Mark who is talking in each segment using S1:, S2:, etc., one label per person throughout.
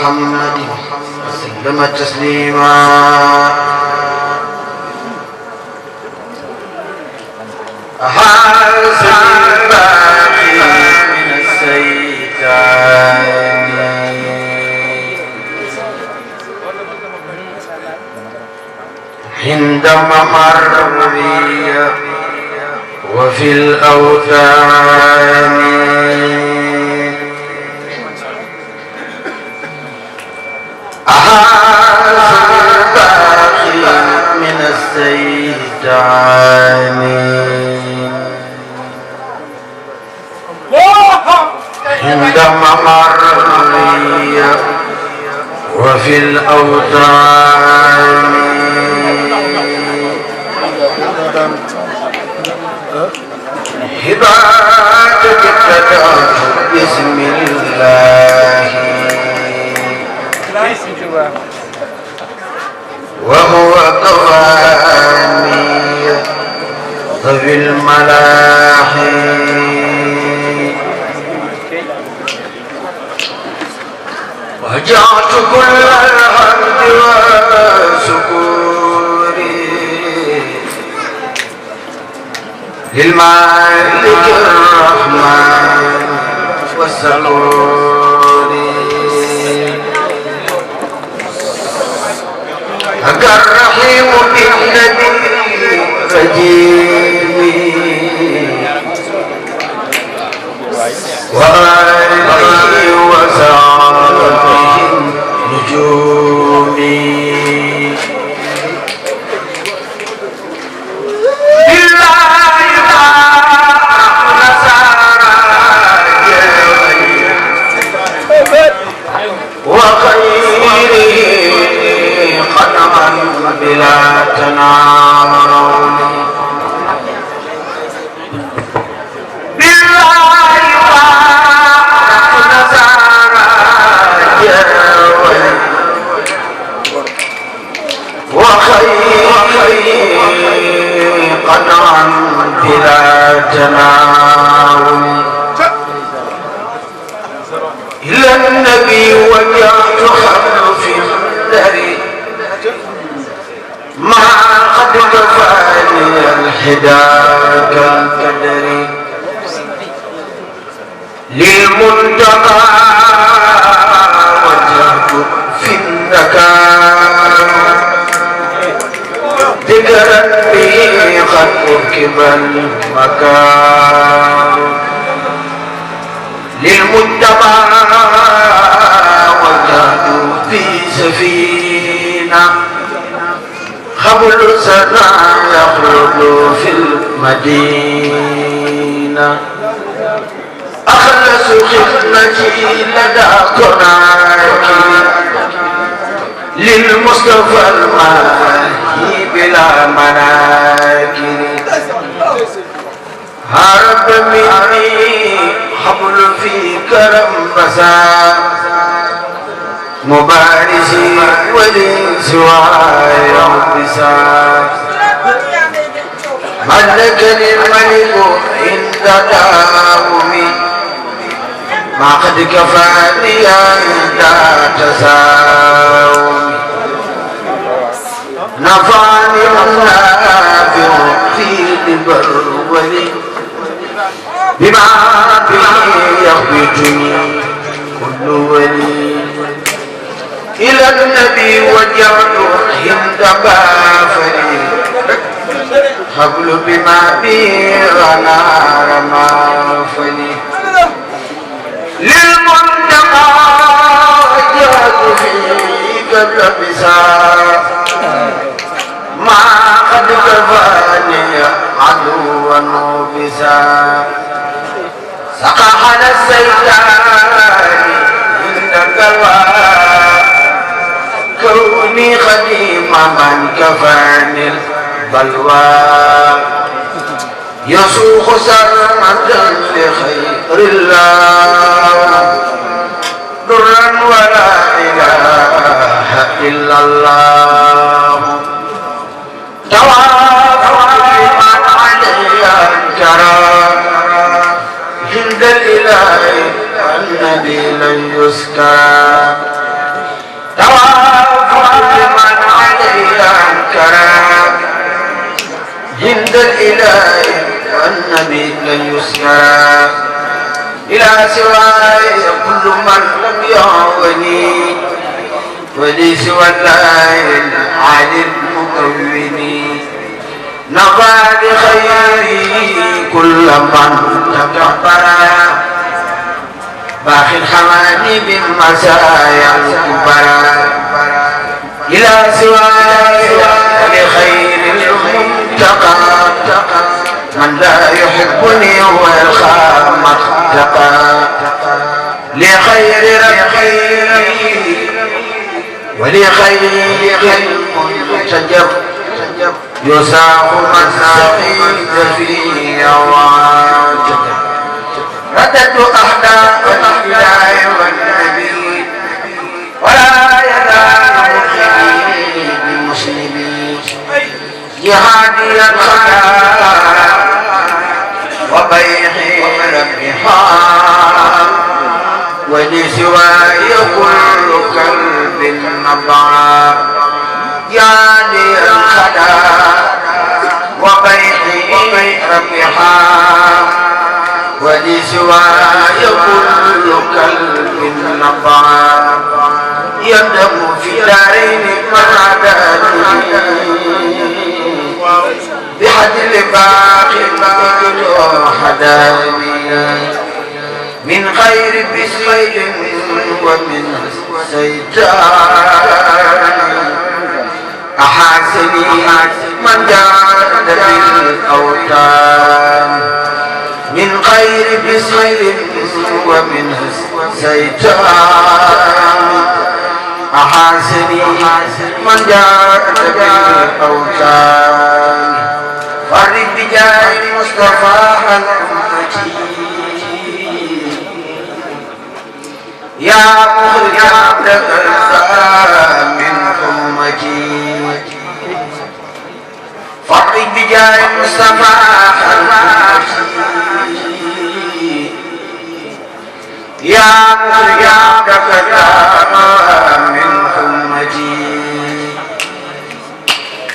S1: محمد وسلم تسليما حارس الباقي من السيدان عندما مري وفي الأوثان أحاس الباقي من السيدان عندما مري وفي الأوثان عبادك ابتدأت بسم الله وهو قوامي ذوي الملاحي وجعت كل الحمد والشكر للمالك الرحمن والسرور هكا الرحيم بالنبي الرجيم وآله وصحبه النجوم وخيره قدما بلا تناول بالله نزارا وخيره قدما بلا تناول إلى النبي وجهت خلف الدري ما قد كفاني الحداك القدر للمنتقى وجهت في الذكاء ذكرا به قد ركب المكان للمتبع وجهدوا في سفينة خبل سنا يخلد في المدينة أخلص خدمتي لدى كناكي للمصطفى الماهي بلا مناكر هرب مني حبل في كرم بسا مبارسي ولي سواي ربسا ملكني الملك عند داومي ما قد كفاني عند تساومي نفعني النافع في البرولي بما به يخبطني كل ولي إلى النبي وجعت عند بافري قبل بما به غنار ما فني للمنتقى وجعت فيه قبل بساء ما قد كفاني عدوا وبسا سقى على السيدان عندك كوني خديم من كفاني البلوى يسوق سرمدا لخير الله درا ولا إله إلا الله عند الإله النبي لن يسكى عند الإله والنبي لن يسمع إلى سواي كل من لم يعوني ولي سوى الله العلي المكون نفى بخيري كل من تكبر باخ الحماني بالمسايا الكبرى إلى سواي ولخير المنتقى من لا يحبني ويخاف مختقى لخير ربي ولخير المنتجب يساق من سعيد في واجب رددت أحداث الإله والنبي ولا يزال مخيم بالمسلمين جهادي الخلاء وبيعي ربها ولسواي كل كلب نضع جهادي الخلاء وبيعي ربها ولسواي كل كلب نضع يندم في دارين مراداتي بحد الباقي حداني من خير بسيط ومن سيطان أحاسني من جاد بالأوتان من خير بسيط ومن سيطان أحاسني من جاد بالأوتان فرد بجاه المصطفى عن أمتي يا مخرج عبدك من أمتي فرد بجاه المصطفى عن أمتي يا مخرج عبدك من أمتي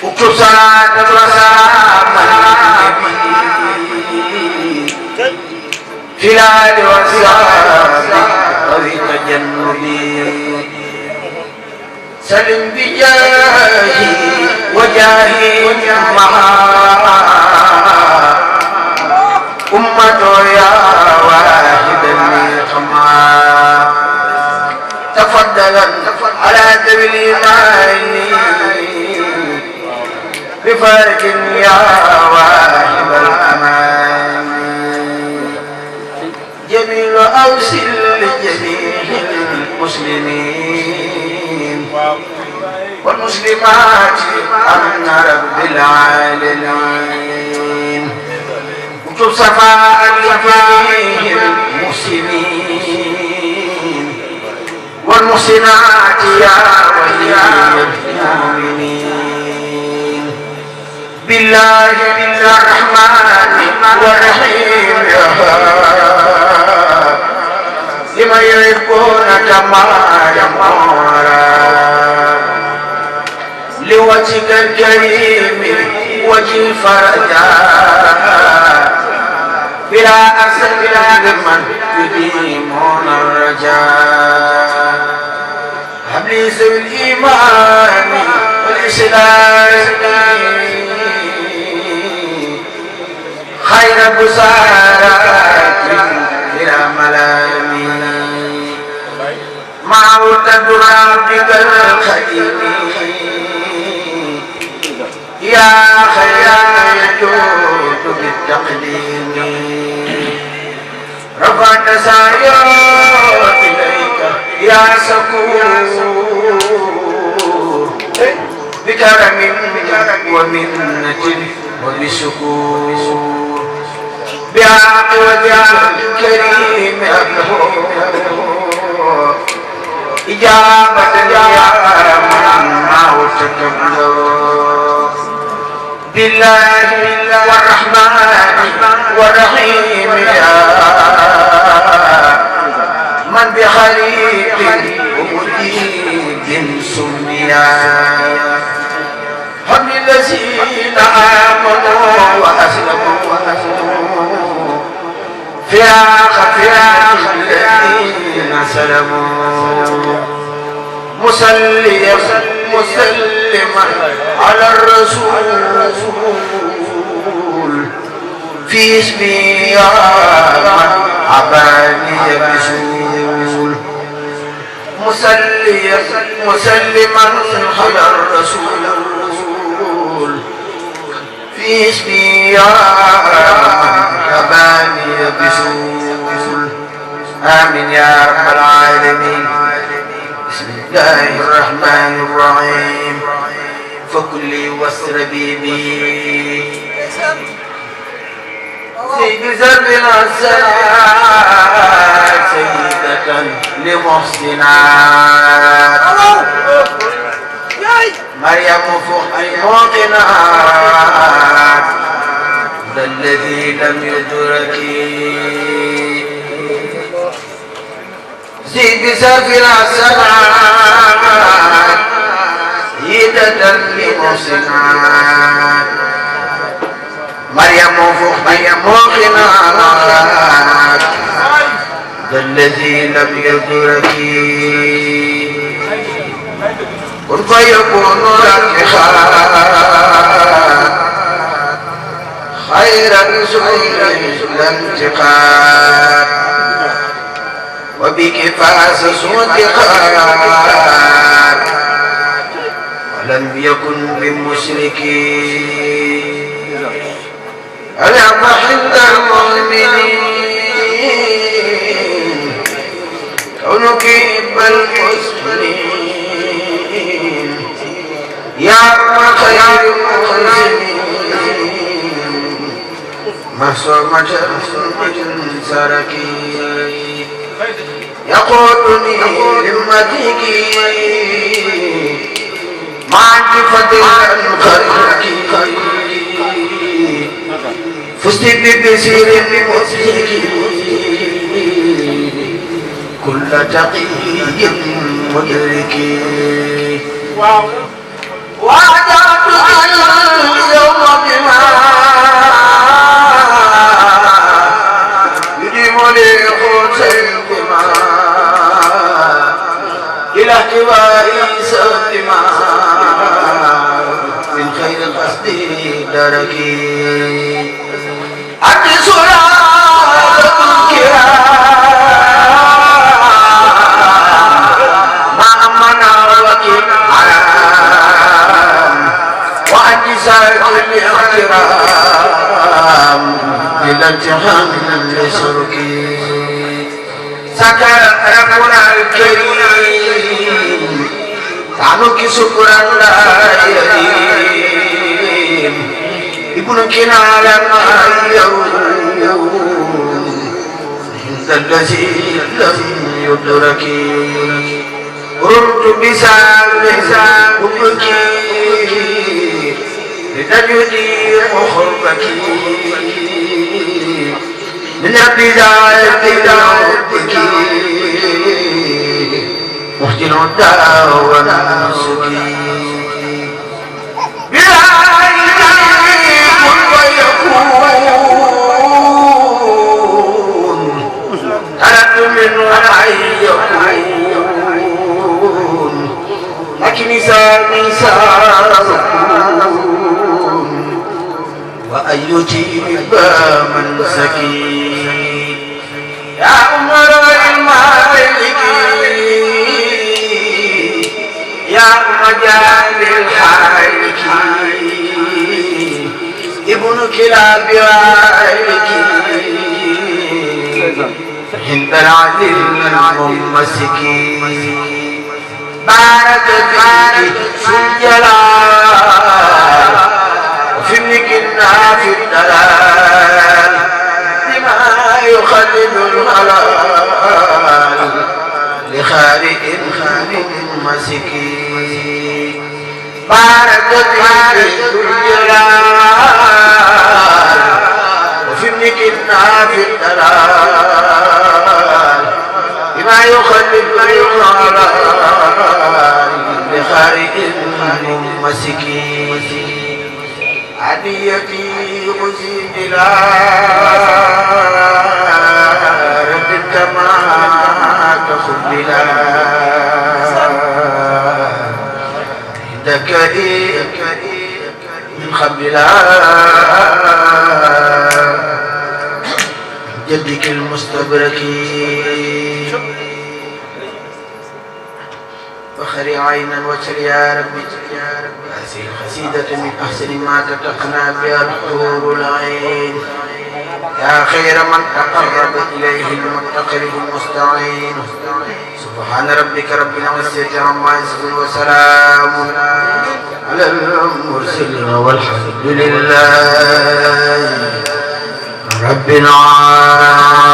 S1: اكتب صلاة وسلام في الآل والصحب طريق جنبي سلم بجاهي وجاهي معها أمة يا واحد النقمة تفضلا على ذوي الإيمان بفرق يا واهب الأمان جميل أوصل لجميع المسلمين والمسلمات أمن رب العالمين اكتب صفاء لجميع المسلمين والمحسنات يا ولي المؤمنين بالله الرحمن الرحيم لمن يحبون كما يمورا لوجهك الكريم وجه فرجا بلا أسد لمن يديمون الرجاء هب لي ذوي الإيمان والإسلام خير بسارات إلى ملامي مع ورد ربك الخديم يا خير يجود بالتقديم رفعت سعيات إليك يا سكور بكرم ومنة وبسكور بعقل وجعل الكريم أبله إجابة يا من ما وتكبله بالله والرحمن والرحيم يا من بخليق ومجيب سميا هب الذين آمنوا وأسلموا فيها خفيها الذين سلموا مسلما على الرسول في اسمي يا من عباني بسول مسلما على الرسول في اسمي يا من عباني بسول آمين يا رب العالمين. بسم الله الرحمن الرحيم. فكلي واسربي بي سيد زربنا السلام سيدة لمحسنات مريم موقنات الذي لم يدرك زيد سافر السماء سيدة لمحسنات مريم موقنات الذي لم يدرك كن فيكون لك خير رسول الانتقام وبك فاز صدقات ولم يكن بمشركين العب عند المؤمنين كونك بالمسلمين يا رب خير المسلمين محصومة سركي يقولني لمتك مع فضل الخلق فزت ببشير بمسلك كل تقي مدرك وعدت اليوم بما يديم لي قوت الدماء إلى احتواء الدماء من خير القصد دركي أنت سرعة الكرام ما أمنا وكيل عام وأنت سائق الاحترام إلى امتحان لسركي سكر ربنا الكريم عنك شكرا لا يريم ابنك على اليوم عند الذي لم يدرك رمت بسال حبك لتجدي حبك من ابتداء حبك محجن الدعوى والنسك لكن سار وأي جيب من سكي يا عمر المالك يا مجال الحالك ابن كلاب عالك عند العدل الممسك بارك فيك في الجلال وفي ابنك في الدلال بما يخلد الحلال لخارج ممسك بارك فيك في الجلال وفي ابنك في الدلال بما يخلد الحلال لخارج ممسك أمنيتي أزيد إلى رب كما تخبلا عندك من خبلا جدك المستبرك فخري عينا وجل يا ربي هذه القصيدة من أحسن ما تتقنى بها الحور العين يا خير من تقرب إليه المتقرب المستعين سبحان ربك رب العزة عما يصفون وسلام على المرسلين والحمد لله رب العالمين.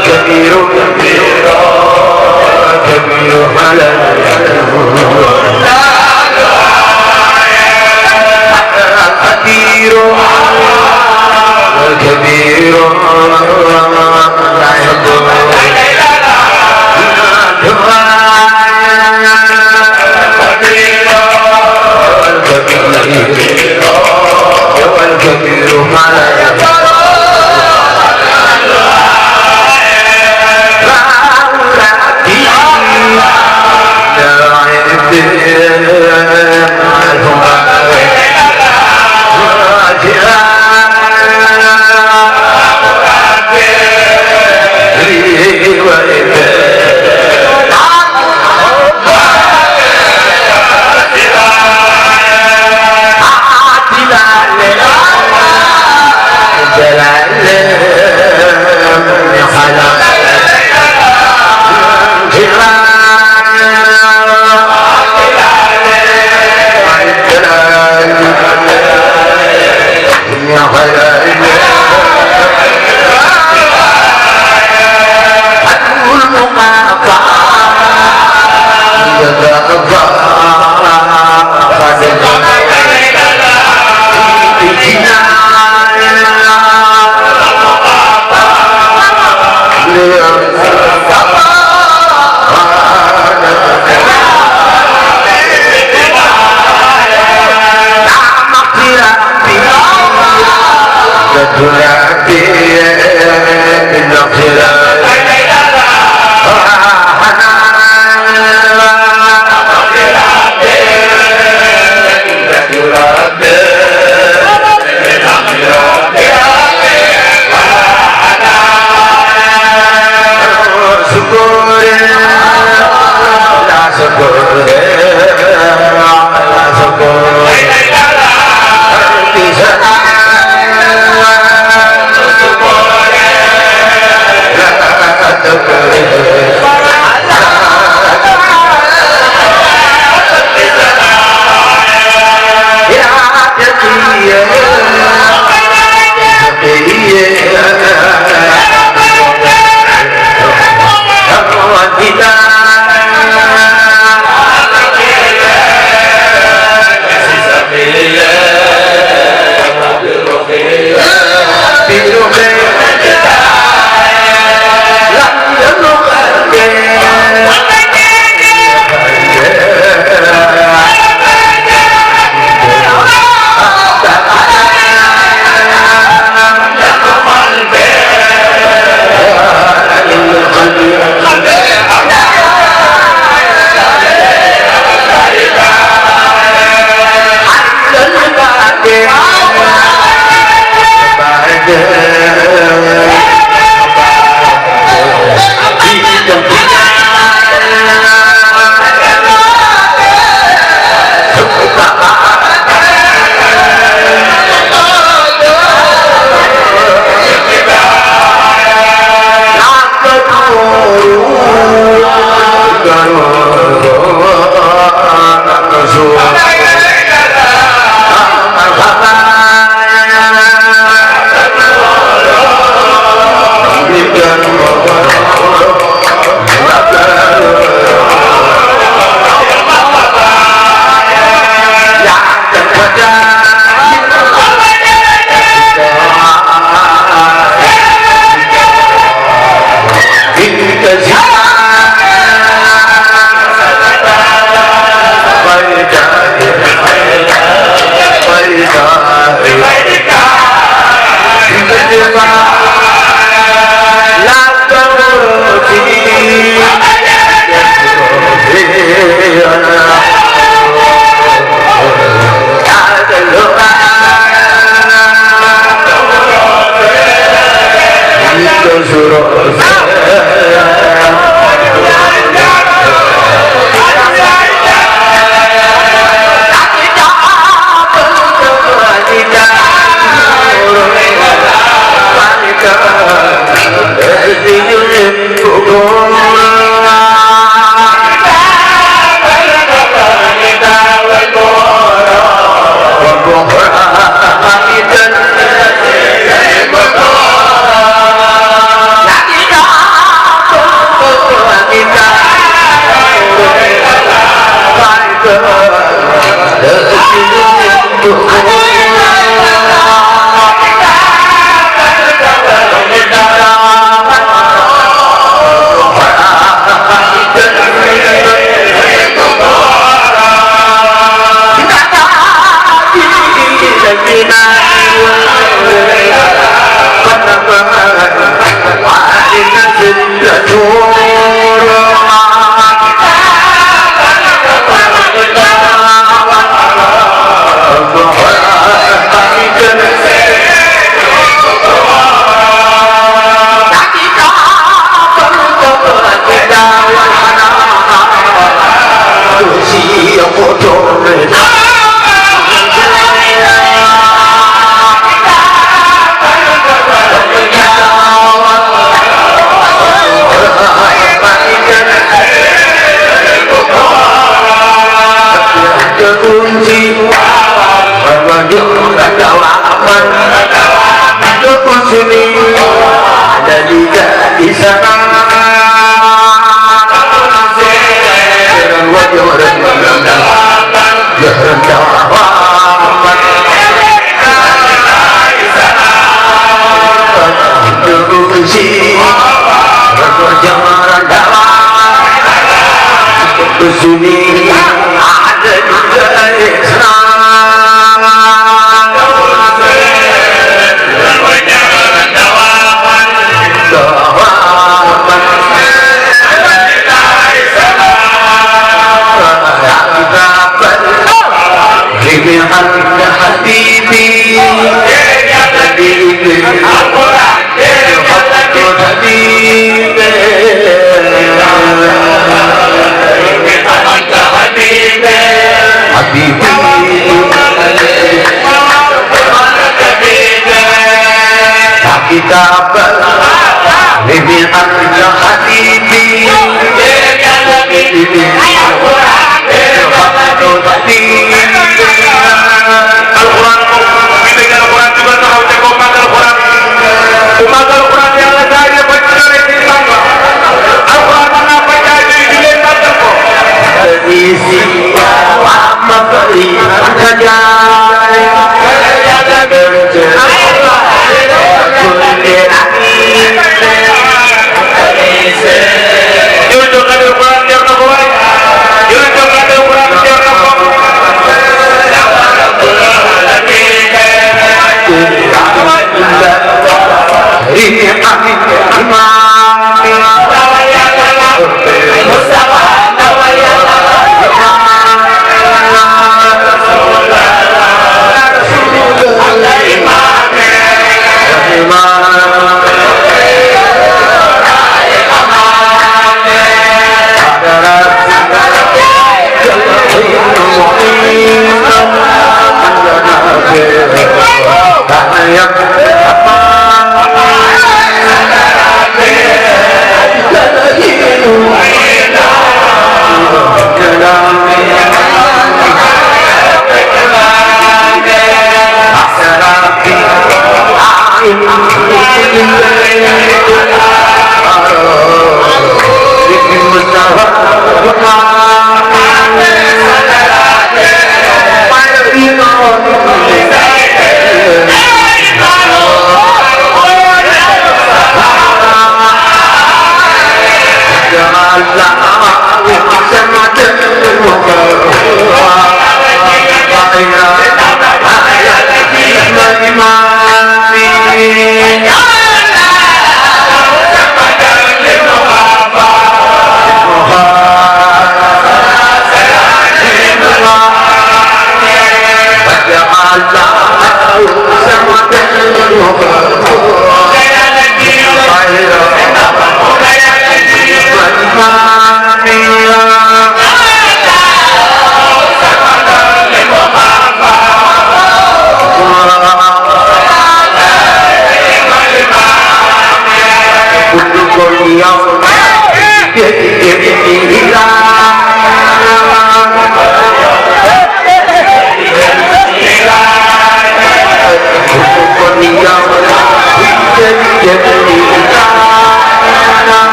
S1: الكبير Terima kasih.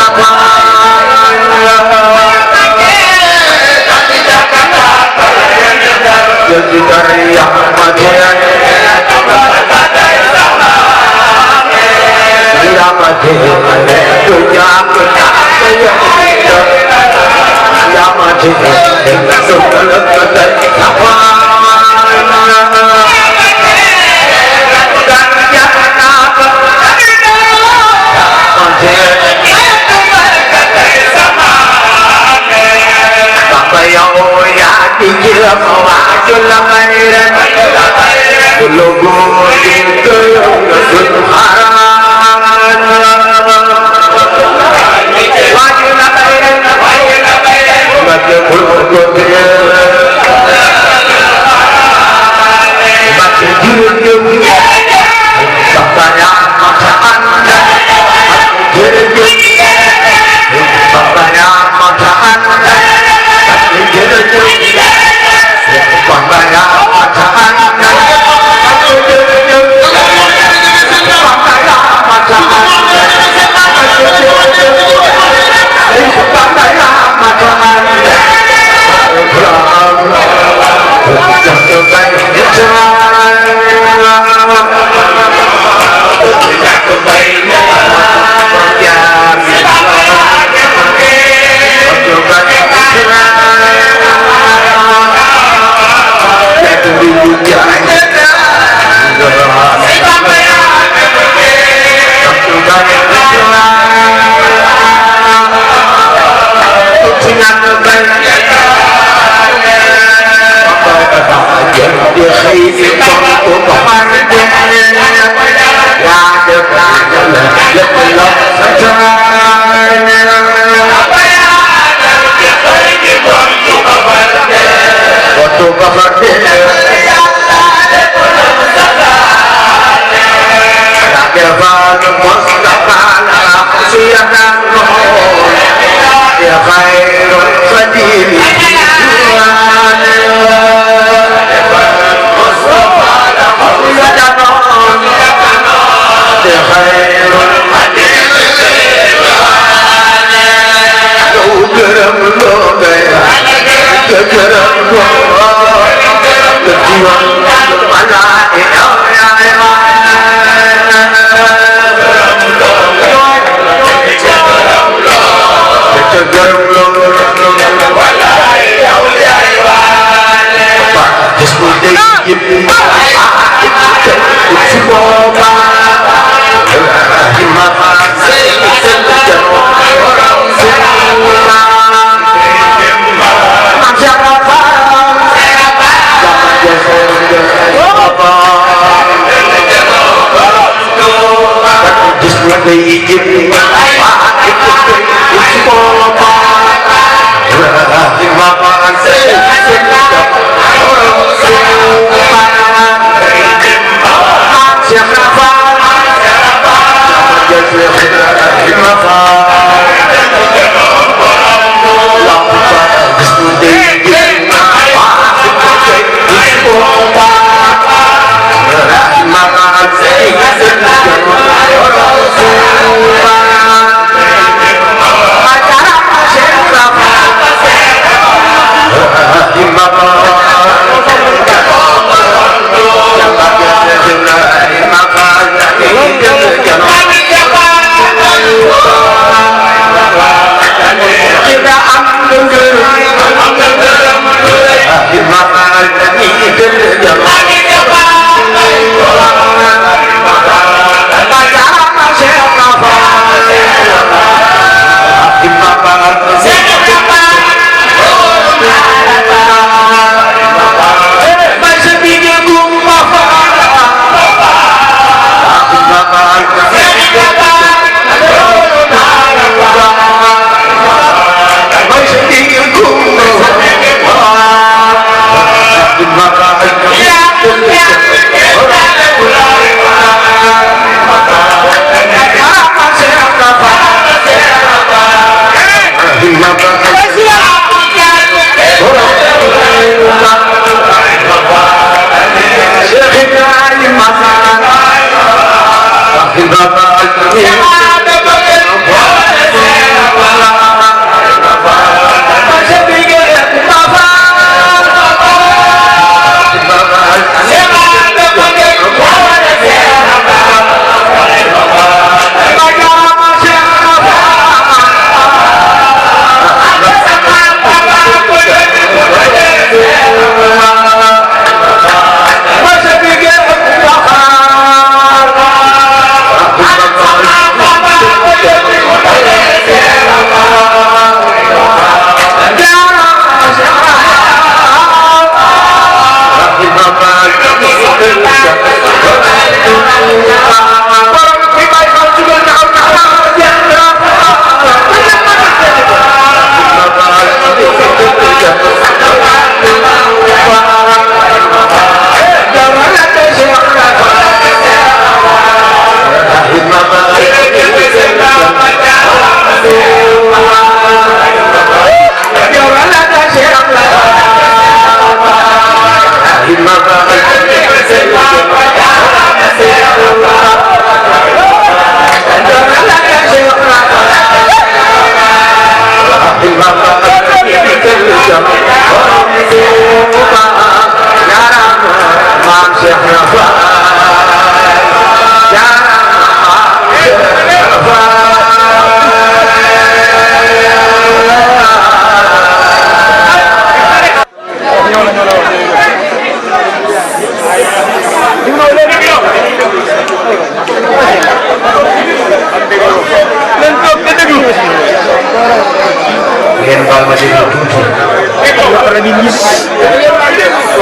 S1: Lama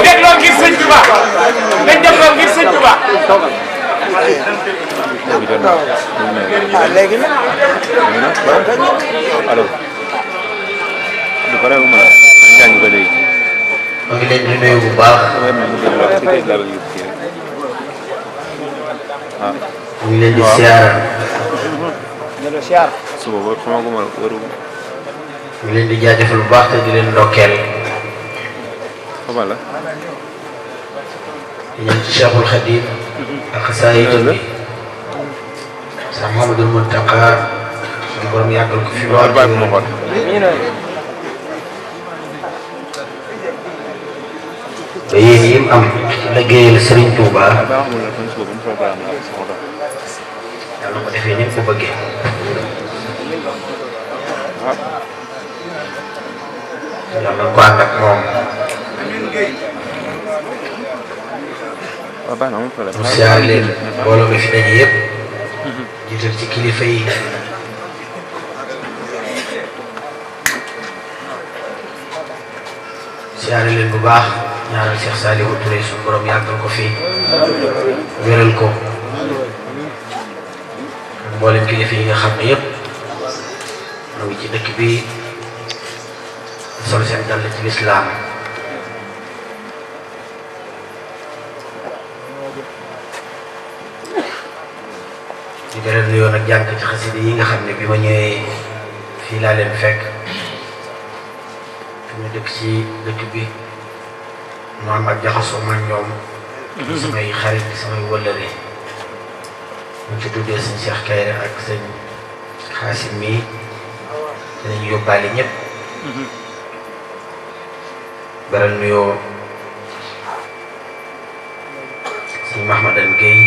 S2: dégloo ngir sëñ Tuubaa léegi nag. allo. du pare wu ma la. maa ngi jàng ba léegi.
S1: ma ngi leen di nuyu bu baax. mu ngi leen di siyaara.
S2: suba ba xamaguma waru.
S1: mu ngi leen di jaajëfal bu baax te di leen ndokkeel.
S2: xamal la.
S1: di ñaan ci Cheikhul Khadim. ak xasaayidam bi. Cheikh Mouhamadoul Mountakha. suñu borom yàggal ko fi lool. ba yéen yi mu am ci liggéeyal Serigne Touba. yàlla ko defee ni mu ko bëggee. yàlla ko ànd ak moom. mu siyaar leen mbooloo mi fi daje yëpp. jiital ci kilifa yi. siyaare leen bu baax. ñaanal Cheikh Saliou Touré suñu borom yàggal ko fii. wéral ko. mboolem kilifa yi nga xam ne yëpp. ñu ngi ci dëkk bi. sol seen dàll ci lislaam. di gërëm nuyoo nag jàng ci xasida yi nga xam ne bi ma ñëwee fii laa leen fekk. fi ma dëkk ci dëkk bi. mu am ak jaxasoo man ñoom. samay xarit samay wëllëre. ñu ci tuddee sëñ Cheikh Kayre ak sëñ Xaasim mii dinañ yóbbaale ñëpp. beral nuyoo sëñ Mahmadan Gueye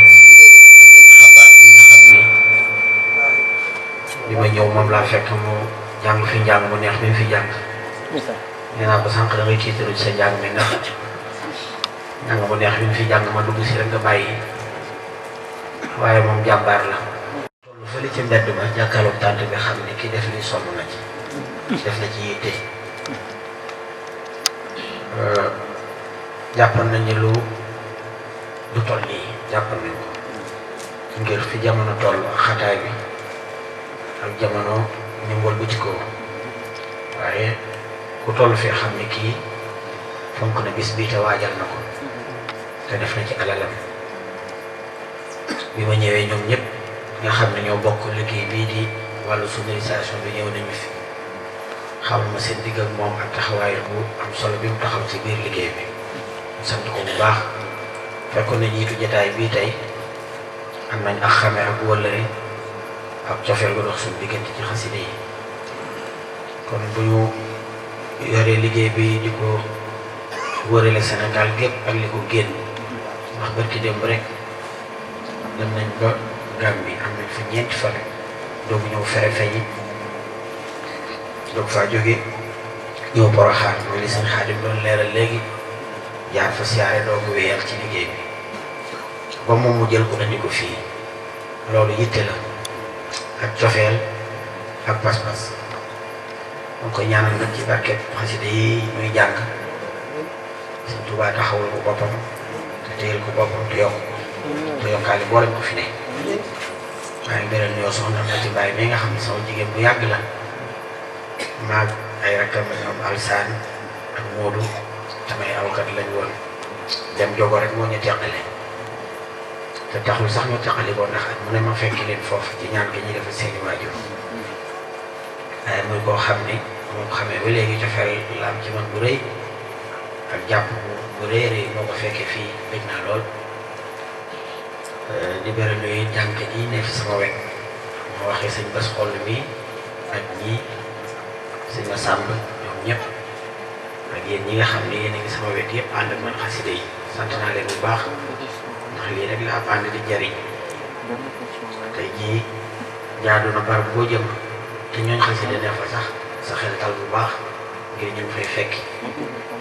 S1: xabaar bi nga xam ni bi ma ñëw moom laa fekk mu jàng fi njàng mu neex mi fi jàng. nee naa ko sànq da ngay tiitaru ci sa njàng mi ndax njàng mu neex mi fi jàng ma dugg si rek nga bàyyi. waaye moom jàmbaar la. tollu fële ci mbedd ba jàkkaarloog tànt bi xam ne ki def li sonn na ci. def na ci yitte. jàppoon nañ ne lu du toll nii jàppoon nañ ko. ngir fi jamono toll ak xataay bi ak jamono ñu mbol bu ci ko. waaye ku toll fee xam ne kii fonk na bis bii te waajal na ko. te def na ci alalam. bi ma ñëwee ñoom ñëpp nga xam ne ñoo bokk liggéey bii di wàllu sonorisation bi ñëw nañu fi xamal ma seen digg ak moom ak taxawaay bu am solo bi mu taxaw ci biir liggéey bi sant ko bu baax. fekkoon na jiitu jotaay bii tey am nañ ak xame ak wëllëre ak cofeel gu dox suñu diggante ci xaside yi. kon bu ñu yoree liggéey bi di ko wërale Sénégal gépp ak li ko génn ndax barki démb rek dem nañ ba Gambie am nañ fa ñeenti fan doogu ñëw fere feñi doog faa jóge ñëw Porokhane mooy li seen Xaadim doon leeral léegi jaar fa siyaare doogu wéyal ci liggéey bi ba moom mu jël ko andi ko fii. loolu yitte la ak cofeel ak pas-pas moo koy ñaanal nag ci barket xasida yi muy jàng Sëñ Tuubaa taxawul ko boppam te téyel ko boppam te yokk te yokkaale boolem ko fi ne. waaye beral ñoo soxna Mati Mbaay mi nga xam ne sama jigéen bu yàgg la maag ay rakkam ñoom Alsaan ak Moodu tamay awkat lañ woon dem jogo rek moo ñu teqale te taxul sax ñu teqali ko ndax mu ne ma fekk leen foofu ci ñaan gi ñuy defal seeni waajur. waaye muy koo xam ni moo ko xamee ba léegi cofeel la am ci man bu rëy ak jàpp bu rëy rëy moo ko fekkee fii bëgg naa lool. di beral nuyu jàngkat yi ne fi sama wet moo waxee sëñ Bas xoll mi ak ñii sëñ ma sàmb ñoom ñëpp ak yéen ñi nga xam ne yéen a ngi sama wet yëpp ànd ak man xasida yi sant naa leen bu baax ndax lii rek la ab ànd di jariñ. tey jii jaadu na barab boo jëm te ñooñ xasida ne fa sax sa xel dal bu baax ngir ñu fay fekk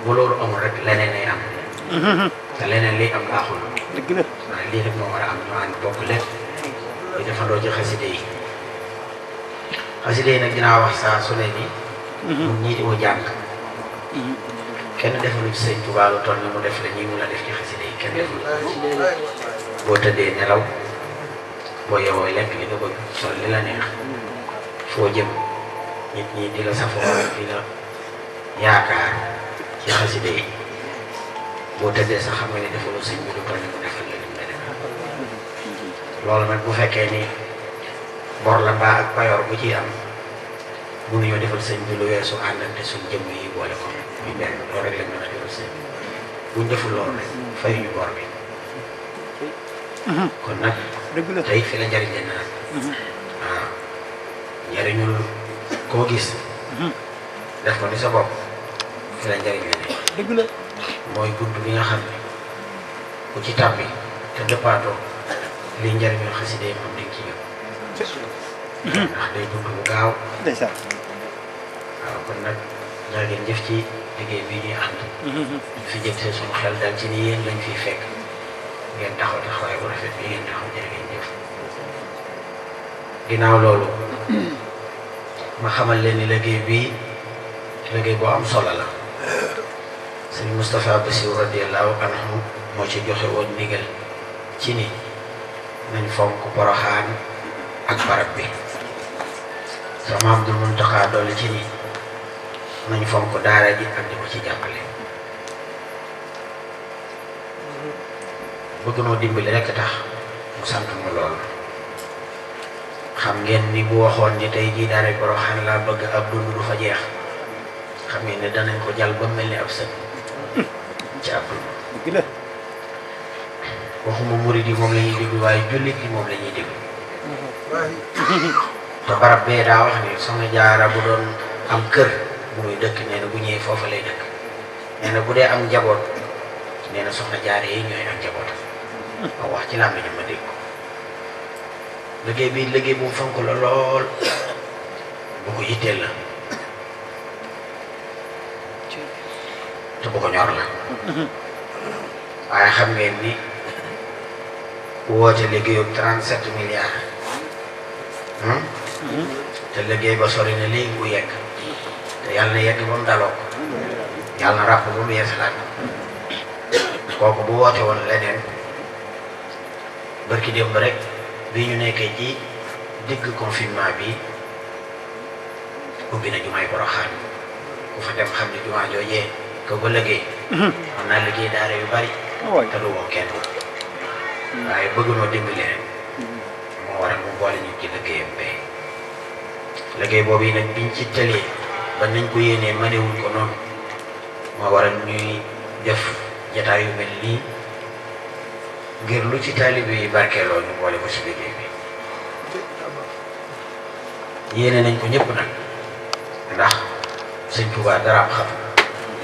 S1: bu loolu amul rek leneen ay am te leneen liy am baaxul. waaye lii rek moo war a am ñu ànd bokk lépp di defandoo ci xaside yi. xaside yi nag dinaa wax saa su ne ni ñun ñii di ko jàng kenn defalu ci Sëñ Tuubaa lu toll ni mu def la ñii mun a def ci xaside yi kenn defalu boo tëddee nelaw boo yewoo lekk li nga bëgg sol li la neex foo jëm nit ñi di la safoo di la yaakaar ci xaside yi boo tëddee sax xam nga ne defaloo sëñ bi du toll mu defal la lim la defal loolu nag bu fekkee ni bor la mbaa ak payoor bu ciy am mënuñoo defal sëñ bi lu weesu àndante suñ jëmm yi boole ko muy benn loolu rek la mën a defal sëñ bi buñ deful loolu rek fayuñu bor bi kon nag tey fi la njariñ leen nag waaw njariñul koo gis def ko ni sa bopp fi la njariñ leen dëgg la mooy bunt bi nga xam ne ku ci tàbbi te dëppaatoo lii njariñul xasida yi moom dañ ci ñëw ndax day bunt bu gaaw waaw kon nag ñaa ngeen jëf ci liggéey bii ñuy ànd fi jëm see suñu xel daal ci ni yéen lañ fiy fekk ngeen taxaw taxawaay bu rafet bi ngeen taxaw jërë ngeen jëf ginnaaw loolu ma xamal leen ni liggéey bii liggéey boo am solo la sëñ Moustapha Bassirou radiyallahu anhu moo ci joxe woon ndigal ci ni nañ fonk Poroxaan ak barab bi sama Abdul Muntaxa dolli ci ni nañ fonk daara ji ak di ko ci jàppale bëgg noo dimbali rekk tax mu sant mu lool xam ngeen ni bu waxoon ni tey jii daara Poroxaan laa bëgg ab dund du fa jeex xam ngeen ne danañ ko jàll ba mel ni ab sët ci ab dund waxuma murid yi moom la ñuy déglu waaye jullit yi moom la ñuy déglu te barab bee daa wax ni Soxna Jaara bu doon am kër bu muy dëkk nee na bu ñëwee foofa lay dëkk nee na bu dee am njaboot nee na Soxna Jaara yi ñooy ak njabootam ma wax ci làmmiñ ma dégg ko liggéey bi liggéey bu mu fonk la lool bu ko yitteel la te bu ko ñor la waaye xam ngeen ni woote liggéeyub 37 milliards te liggéey ba sori na léegi bu yegg te yàlla na yegg ba mu daloo ko yàlla na ràpp ba mu yeesalaat kooku bu woote woon leneen barki démb rek bi ñu nekkee ci digg confinement bi ubbi na jumaay Poroxaan ku fa dem xam ne jumaa joojee ko ba liggéey mën naa liggéey daara yu bari te du woo kenn waaye bëgg noo dimbali rek moo waral mu boole ñu ci liggéeyam bee liggéey boobu yi nag biñ ci tëlee ba nañ ko yéenee manewuñ ko noonu moo waral ñuy def jataay yu mel nii ngir lu ci taalibe yi barkeeloo ñu boole ko ci liggéey bi yéene nañ ko ñëpp nag ndax sëñ Tuubaa dara am xam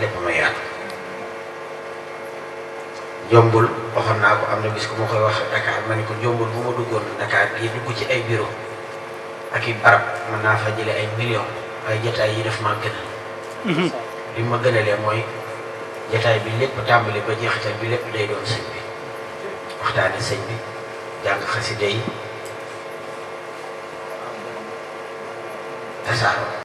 S1: lépp ma yaatu jombul waxoon naa ko am na bis ku ma koy wax Dakar ma ne ko jombul bu ma duggoon Dakar yi dugg ci ay bureau ak i barab mën naa fa jële ay millions waaye jataay yi daf maa gënal li ma gënalee mooy jataay bi lépp tàmbali ba jeexital bi lépp day doon sëñ bi waxtaane sëñ bi jàng xasida yi tasaaroo